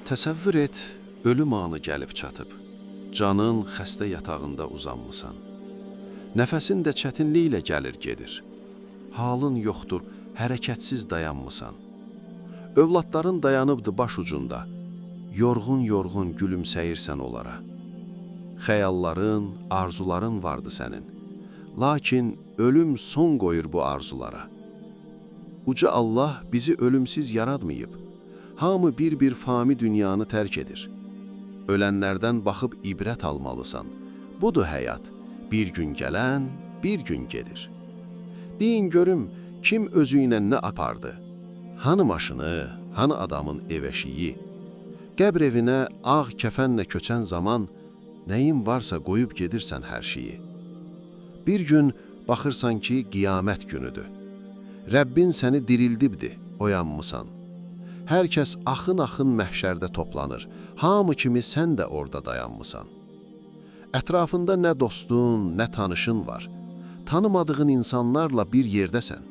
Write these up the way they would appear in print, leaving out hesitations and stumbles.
Təsəvvür et, ölüm anı gəlib çatıb. Canın xəstə yatağında uzanmısan. Nəfəsin də çətinliklə gəlir gedir. Halın yoxdur, hərəkətsiz dayanmısan. Övladların dayanıbdı baş ucunda. Yorğun-yorğun gülümsəyirsən onlara. Xəyalların, arzuların vardı sənin. Lakin ölüm son qoyur bu arzulara. Uca Allah bizi ölümsüz yaratmayıb. Hamı bir-bir fani dünyanı tərk edir. Ölənlərdən baxıb ibrət almalısan. Budur həyat. Bir gün gələn, bir gün gedir. Deyin görüm, kim özü ilə nə apardı? Hanı maşını, hanı adamın ev eşiyi? Qəbr evinə ağ kəfənlə köçən zaman nəyin varsa qoyub gedirsən hər şeyi. Bir gün baxırsan ki, qiyamət günüdür. Rəbbin səni dirildibdi, oyanmısan. Hər kəs axın-axın məhşərdə toplanır. Hamı kimi sən də orada dayanmısan. Ətrafında nə dostun, nə tanışın var. Tanımadığın insanlarla bir yerdəsən.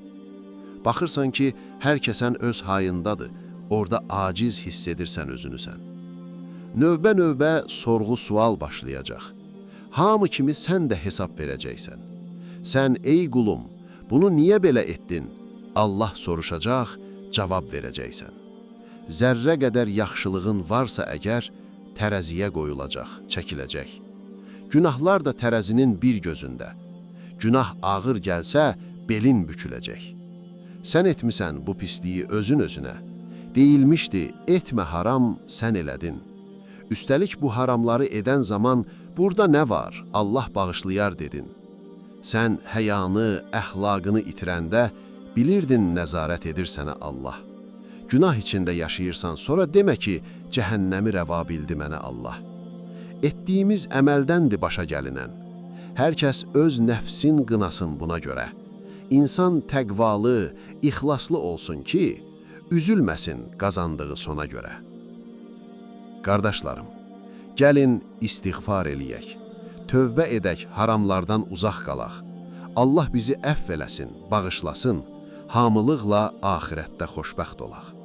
Baxırsan ki, hər kəsən öz hayındadır. Orada aciz hiss edirsən özünü sən. Növbə-növbə sorğu-sual başlayacaq. Hamı kimi sən də hesab verəcəksən. Sən ey qulum, bunu niyə belə etdin? Allah soruşacaq, cavab verəcəksən. Zərrə qədər yaxşılığın varsa əgər, tərəziyə qoyulacaq, çəkiləcək. Günahlar da tərəzinin bir gözündə. Günah ağır gəlsə, belin büküləcək. Sən etmisən bu pisliyi özün özünə. Deyilmişdi, etmə haram, sən elədin. Üstəlik bu haramları edən zaman burada nə var, Allah bağışlayar dedin. Sən həyanı, əxlaqını itirəndə bilirdin nəzarət edir sənə Allah. Günah içində yaşayırsan, sonra demə ki, cəhənnəmi rəva bildi mənə Allah. Etdiyimiz əməldəndir başa gəlinən. Hər kəs öz nəfsin qınasın buna görə. İnsan təqvalı, ixlaslı olsun ki, üzülməsin qazandığı sona görə. Qardaşlarım, gəlin istiğfar eləyək. Tövbə edək, haramlardan uzaq qalaq. Allah bizi əfv eləsin, bağışlasın. Hamılıqla axirətdə xoşbəxt olaq.